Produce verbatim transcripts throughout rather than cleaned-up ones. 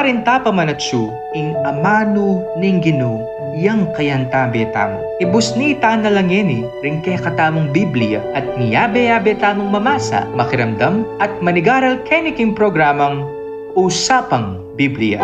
Karin ta pamanatsu ing amanu ning Ginu, yang kayantabe tamu. Ibus ni ta na la ngeni ring kekatamung Biblia at miyabe-yabe tamung mamasa, makiramdam at manigaral keni king programang Usapang Biblia.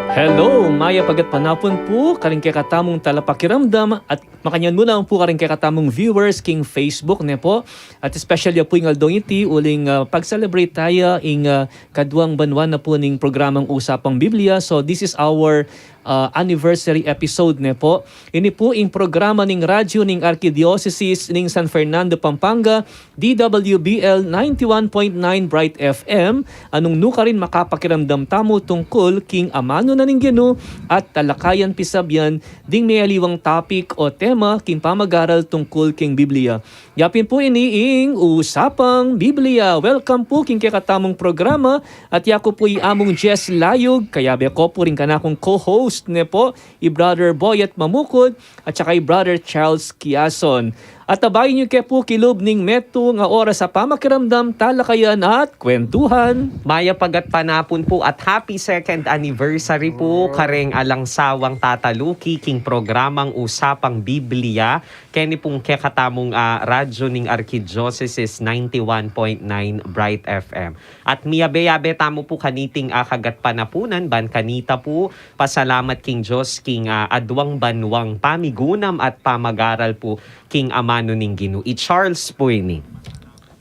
Hello, mayap a gatpanapun pu karing kekatamung talapakiramdam at makanyan mu naman pu karing kekatamung viewers king Facebook, ne po? At especially pu ing aldong iti, uling, ah, pag-celebrate taya ing, ah, kaduang banwa na pu ning programang Usapang Biblia. So, this is our, ah, anniversary episode, ne po? Ini pu ing programa ning radyo ning Arkidiosesis ning San Fernando, Pampanga, D W B L ninety-one point nine Bright F M, a nung nukarin makapakiramdam tamu tungkul king amanu na ning Ginu at talakayan pisabian ding miyaliwang topic o tema king pamagaral tungkul king Biblia. Ya pin pu ini ing Usapang Biblia. Welcome pu king kekatamung programa at yaku pu i Among Jess Layug, kayabe ko pu ring kanakung co-host, ne po, i Brother Boyet Mamukut at saka i Brother Charles Kiason. At abayan yu ke pu kilub ning metung a oras a pamakiramdam, talakayan at kwentuhan. Mayap a gatpanapun pu at happy second anniversary pu kareng alang sawang tataluki king programang Usapang Biblia keni pung kekatamung, ah, radyo ning Arkidiosesis ninety-one point nine Bright F M. At miyabe-yabe tamu pu kaniting, ah, kagatpanapunan, ban kanita pu pasalamat king Dios king, ah, aduang banwang pamigunam at pamagaral pu king amanu ning Ginu. I Charles pu ini.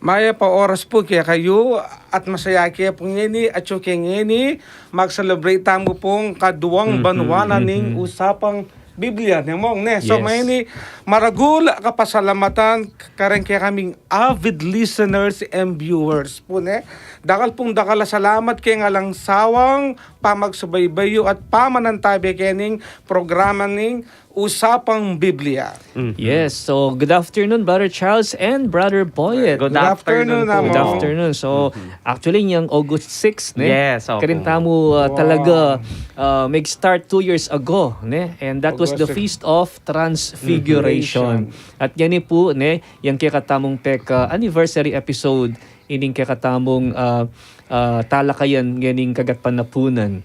Mayap a oras pu kekayu at masaya ke pu ngeni, atyu ke ngeni, mag-celebrate tamu pung kaduang banwa na ning Usapang Biblia, ne mong, ne? So, yes, ngeni, maragul a kapasalamatan kareng kekaming avid listeners and viewers pu, ne? Dakal pung dakal a salamat keng alang sawang pamagsubaybay yu at pamanantabe kening programa ning Usapang Biblia. Mhm. Yes, so good afternoon, Brother Charles and Brother Boyet. Good afternoon, Among. Good afternoon. So, actually, yang August six, ne? Yes, opo. Karin tamu, uh, talaga, uh, mag-start two years ago, ne? And that was the August six. Feast of Transfiguration. At ngeni pu, ne, yang kekatamung peka anniversary episode ining kekatamung, ah, ah, talakayan ngening kagatpanapunan.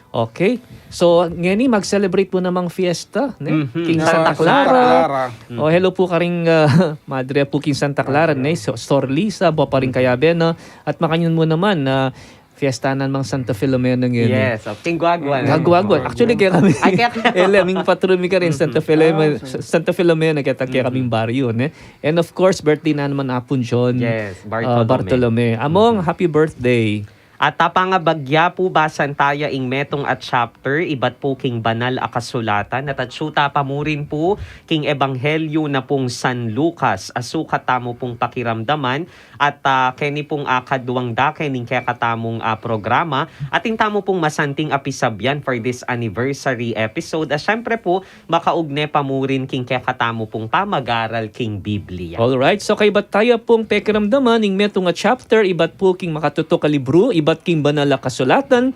Okay? So, ngeni mag-celebrate pu namang fiesta, ne? Mhm. King Santa Clara. Santa Clara. O, hello pu karing, ah, madre pu king Santa Clara, ne? So, Sor Lisa, bua pa ring kayabe na. At makanyan mu naman na fiesta na namang Santa Filomena ngeni. Yes, okay. King Guaguan. King Guaguan. Actually, kekami. Ay, kaya ele, ming patron mi karin, Santa Filomena, Santa Filomena, keta kekaming baryo, ne? And of course, birthday na naman Apun John, yes, ah, Bartolome. Bartolome. Among, happy birthday. At apang abagya pu, basan taya ing metung a chapter ibat pu king Banal a Kasulatan, at atsu ta pa murin pu king Ebanghelyo na pung San Lucas. Asukat tamu pung pakiramdaman at, ah, keni pung, ah, kaduang dake ning kekatamung, ah, programa, atin tamu pung masanting a pisabian for this anniversary episode. At syempre pu, makaugne pa murin king kekatamu pung pamagaral king Biblia. Alright, so kaybat taya pung pekiramdaman ing metung a chapter ibat pu king makatutuk a libru ibat king Banal a Kasulatan,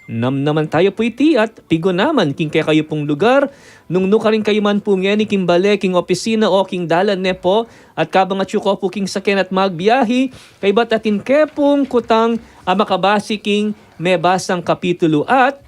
namnaman taya pu iti at pigunaman king kekayu pung lugar, nung nukarin kayu man pu ngeni king bale, king opisina o king dalan ne po, at kabang atyu ko pu king saken at magbiahi, kaybat atin ke pung kutang a makabasi king mebasang kapitulu at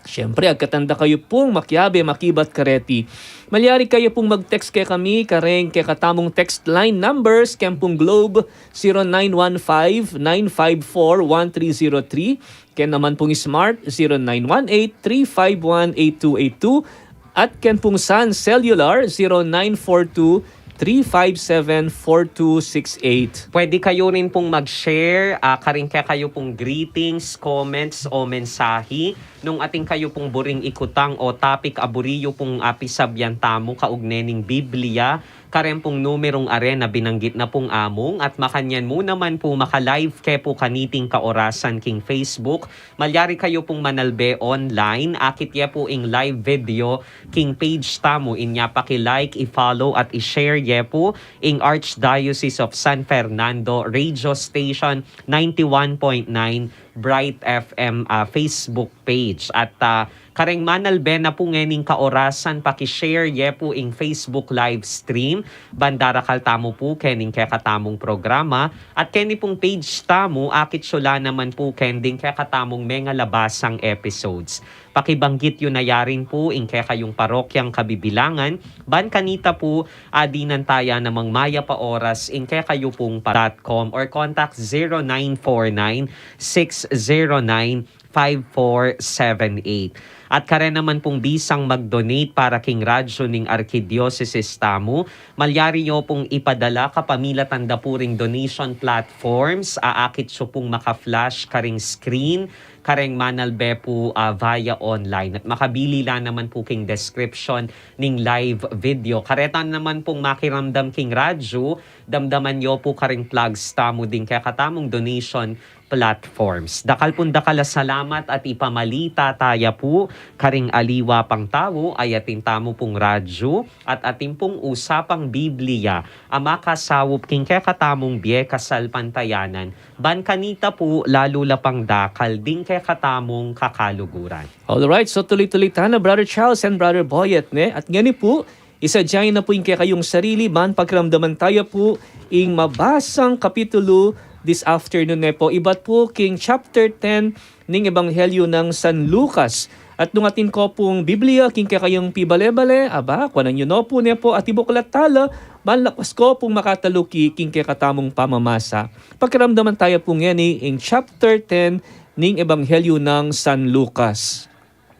Siyempre, agkatan da kayu pung makiabe makibat kareti. Malyari kayu pung mag-text kekami, kareng kekatamung text line numbers, ken pung Globe, zero nine one five, nine five four, one three zero three, ken naman pung Smart, zero nine one eight, three five one, eight two eight two, at ken pung Sun Cellular, zero nine four two, three five seven, four two six eight. Pwede kayu rin pung mag-share, ah, karing kekayu pung greetings, comments, o mensahi. Nung atin kayu pung buring ikutang o topic a buri yu pung, ah, pisabian tamu kaugne ning Biblia, karen pung numerung are na binanggit na pung Among, at makanyan mu naman pu maka-live ke pu kaniting kaorasan king Facebook. Malyari kayu pung manalbe online, akit ye pu ing live video king page tamu, inya paki-like, i-follow, at i-share ye pu ing Archdiocese of San Fernando Radio Station ninety-one point nine Bright F M, ah, Facebook page. At, ah, Kareng manalbe na pu ngening kaorasan, paki-share ye pu ing Facebook live stream, ban darakal tamu pu kening kekatamung programa, at keni pung page tamu, akit yu la naman pu ken ding kekatamung mengalabasang episodes. Pakibanggit yu na yarin pu ing kekayung parokyang kabibilangan, ban kanita pu, adinan taya namang mayap a oras ing kekayu pung pa-, dot com or contact zero nine four nine, six zero nine, five four seven eight. At kare naman pung bisang mag-donate para king radyu ning arkidiosesis tamu, malyari yu pung ipadala kapamilatan da pu ring donation platforms, aakit yu pung maka-flash karing screen, kareng manalbe pu, ah, via online. At makabili la naman pu king description ning live video. Kareta naman pung makiramdam king radyu, damdaman yu pu karing plugs tamu ding kekatamung donation platforms. Dakal pung dakal a salamat at ipamalita taya pu karing aliwa pang tau, ay atin tamu pung radyu at atin pung usapang Biblia a makasaup king kekatamung bie kasalpantayanan, ban kanita pu lalu la pang dakal ding kekatamung kakaluguran. Alright, so tuloy-tuloy tana, Brother Charles and Brother Boyet, ne? At ngeni pu, isadya yu na pu ing kekayung sarili, ban pakiramdaman taya pu ing mabasang kapitulo this afternoon, ne pu. Ibat pu king chapter ten ning Ebanghelyo nang San Lucas. At nung atin ko pung Biblia king kekayung pibale-bale, aba, kuanan yu no pu, ne pu, at ibuklat tala, ban lakwas ko pung makataluki king kekatamung pamamasa. Pakiramdaman taya pu ngeni ing chapter ten ning Ebanghelyo nang San Lucas.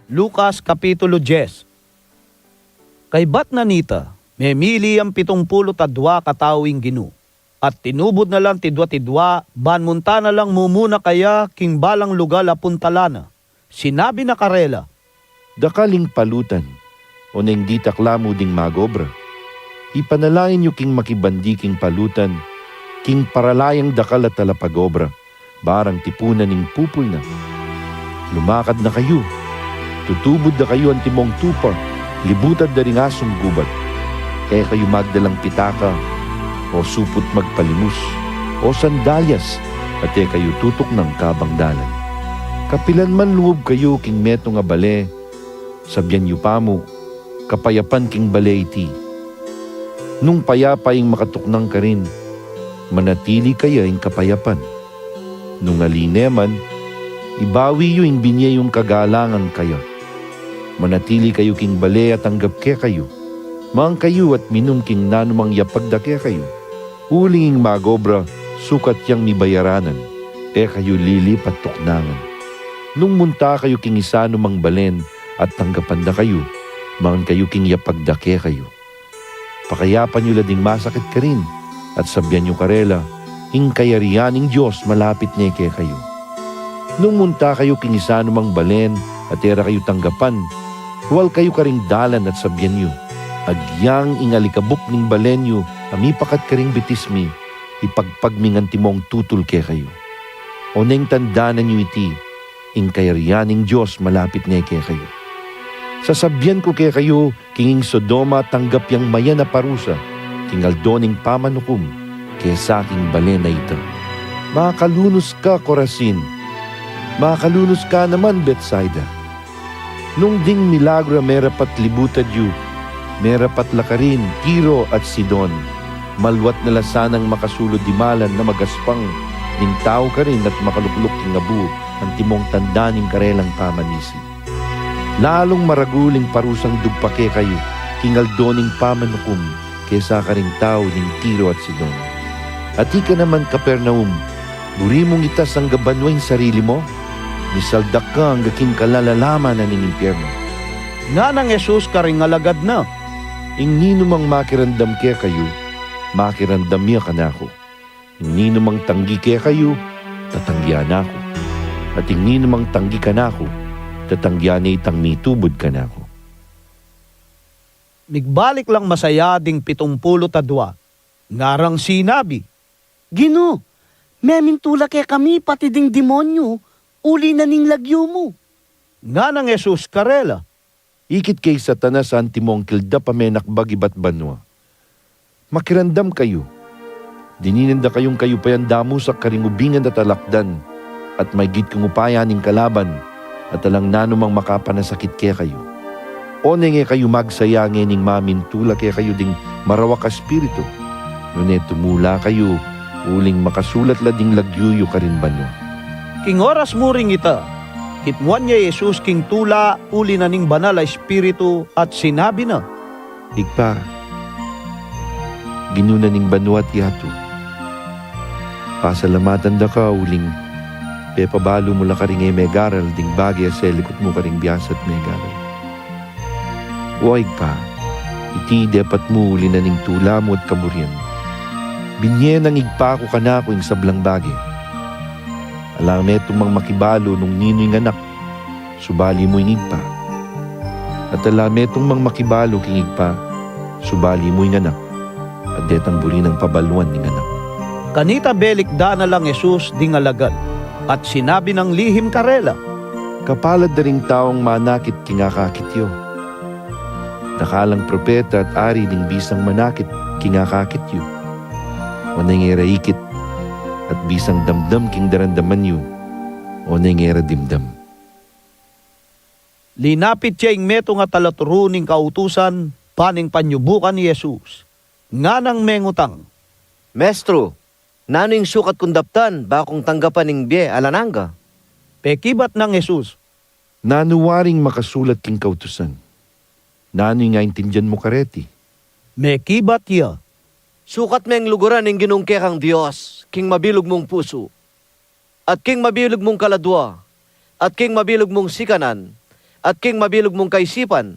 Lucas Kapitulo diyes. Kaybat na nita, memili yang pitung pulu't adua katau ing Ginu, at tinubud na lang tidua-tidua, ban munta na lang mumuna kaya king balang lugal a puntalan na. Sinabi na karela, "Dakal ing palutan, oneng ditak la mu ding mag-obra. Ipanalangin yu king makibandi king palutan, king paralayang dakal a talapag-obra, barang tipunan ning pupul na. Lumakad na kayu, tutubud da kayu antimong tupa, libutad da ring asung gubat. E kayu magdalang pitaka, o suput magpalimus, o sandalyas, at e kayu tutuknang kabang dalan. Kapilan man lungub kayu king metung a bale, sabyan yu pamu, 'Kapayapan king bale iti.' Nung payapa ing makatuknang karin, manatili kaya ing kapayapan? Nung ali ne man, ibawi yu ing binie yung kagalangan kaya. Manatili kayu king bale a tanggap kekayu. Mangan kayu at minum king nanumang yapag da kekayu. Uling ing mag-obra, sukat yang mibayaranan, e kayu lilipat tuknangan. Nung munta kayu king isanu mang balen at tanggapan da kayu, mangan kayu king yapag da kekayu. Pakayapan yu la ding masakit karin, at sabyan yu karela, 'Ing kayarian ning Dios malapit ne kekayu.' Nung munta kayu king isanu mang balen at e ra kayu tanggapan, hual kayu karing dalan at sabyan yu, 'Agyang ing alikabuk ning balen yu a mipakat karing bitis mi, ipagpag ming antimong tutul kekayu.' Oneng tandanan yu iti, ing kayarian ning Dios malapit ne kekayu. Sasabyan ku kekayu, king ing Sodoma tanggap yang mayan a parusa king aldo ning pamanukum, kesa king balen a ita. Makalunus ka, Corazin! Makalunus ka naman, Betsaida! Nung ding milagro a merapat libutad yu, merapat la karin Tiro at Sidon. Maluat na la sanang makasulud dimalan na magaspang ning tau karin at makalukluk king abu antimong tanda ning karelang pamanisi. Lalung maragul ing parusang dugpa kekayu king aldo ning pamanukum kesa karing tau ning Tiro at Sidon. At ika naman, Capernaum, buri mung itas angga banua ing sarili mu? Misaldak ka angga king kalalalaman na ning impiernu. Nganang Jesus karing alagad na, Ing ninumang makiramdam kekayu, makiramdam ya kanaku. Ing ninumang tanggi kekayu, tatanggian na ku. At ing ninumang tanggi kanaku, tatanggian ne itang mitubud kanaku. Migbalik lang masaya ding pitung pulu't adua. Ngarang sinabi, Ginu, memintu la kekami pati ding demonyu, uli na ning lagyu mu. Nganang Jesus karela, Ikit kay Satanas a antimong kildap a menakbag ibat banua. Makiramdam kayu. Dininan da kayung kayupayan damusak karing ubingan at alakdan, at maygit kung upaya ning kalaban, at alang nanumang makapanasakit kekayu. O neng e kayu magsaya ngening mamintula kekayu ding marawak a espiritu, nune tumula kayu uling makasulat la ding lagyu yu karin banua. King oras mu ring ita, kitmuan ya i Jesus king tula uli na ning banal a espiritu at sinabi na, Ibpa, Ginu na ning banua at yatu, pasalamatan da ka uling pepabalu mu la karing e megaral ding bage a selikut mu karing biasa at megaral. O Ibpa, iti depat mu uli na ning tula mu at kaburian. Binye nang Ibpa ku kanaku ing sablang bage. Ala metung mang makibalu nung ninu ing Anak, subali mu ing Ibpa. At ala metung mang makibalu king Ibpa, subali mu ing Anak, at detang buri nang pabaluan ning Anak. Kanita belikdan na lang Jesus ding alagad, at sinabi nang lihim karela, Kapalad da ring taung manakit king akakit yu. Dakalang propeta at ari ding bisang manakit king akakit yu. O neng e ra ikit, at bisang damdam king daramdaman yu, o neng e ra dimdam. Linapit ya ing metung a talaturu ning kautusan, ban ing panyubukan i Jesus. Nganang mengutang, Mestru, nanu ing sukat kung daptan, ba kung tanggapan ing bie alang angga? Pekibat nang Jesus, Nanu waring makasulat king kautusan? Nanu ing aintindian mu kareti? Mekibat ya, Sukat meng luguran ing Ginung kekang Dios king mabilug mung pusu, at king mabilug mung kaladua, at king mabilug mung sikanan, at king mabilug mung kaisipan,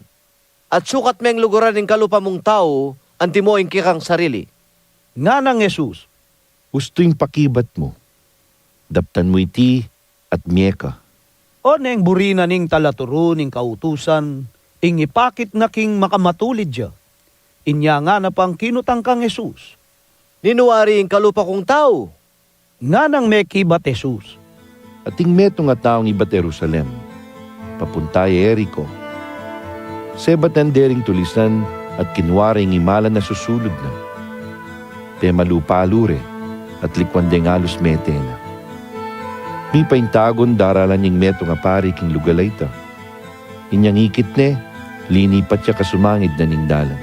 at sukat meng luguran ing kalupa mung tau antimo ing kekang sarili. Nganang Jesus, Ustu ing pakibat mu. Daptan mu iti at mie ka. O neng buri na ning talaturu ning kautusan ing ipakit na king makamatulid ya. Inya ngana pang kinutang kang Jesus, Ninu wari ing kalupa kung tau? Nganang mekibat Jesus, Ating metung a taung ibat Jerusalem, papunta Jerico. Sebatan de ring tulisan at kinua re ing imalan a susulud na. Pemalu-palu re at likuan deng alus mete na. Mipaintagun daralan ing metung a pari king lugal a ita. Inyang ikit ne, linipat ya kasumangid na ning dalan.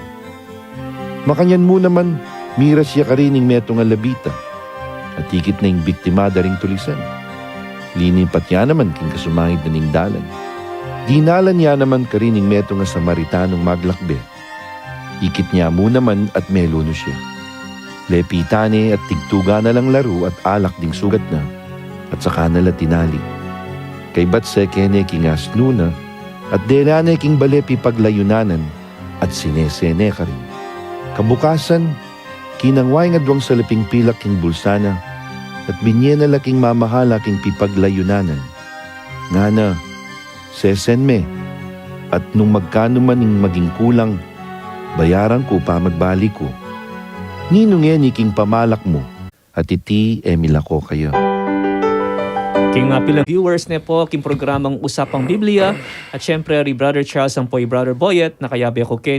Makanyan mu naman, miras ya karin ing metung a Levita, at ikit ne ing biktima da ring tulisan. Linipat ya naman king kasumangid na ning dalan. Dinalan ya naman karin ing metung a Samaritanong maglakbe. Ikit ne mu naman at melunus ya. Lepitan ne at tigtugan na lang laru at alak ding sugat na, at saka na la tinali. Kaybat seke ne king asnu na, at dela ne king bale pipaglayunanan, at sinese ne karin. Kabukasan, kinangwa ing aduang salaping pilak king bulsa na, at binye na la king mamahala king pipaglayunanan. Ngana, Sesen me, at nung magkanu man ing maging kulang, bayaran ku pamagbalik ku. Ninung e ne king pamalak mu, at iti e milako kaya. King mapilang viewers ne po king programang Usapang Biblia, at syempre, ri Brother Charles ampo i Brother Boyet, nakayabe ku ken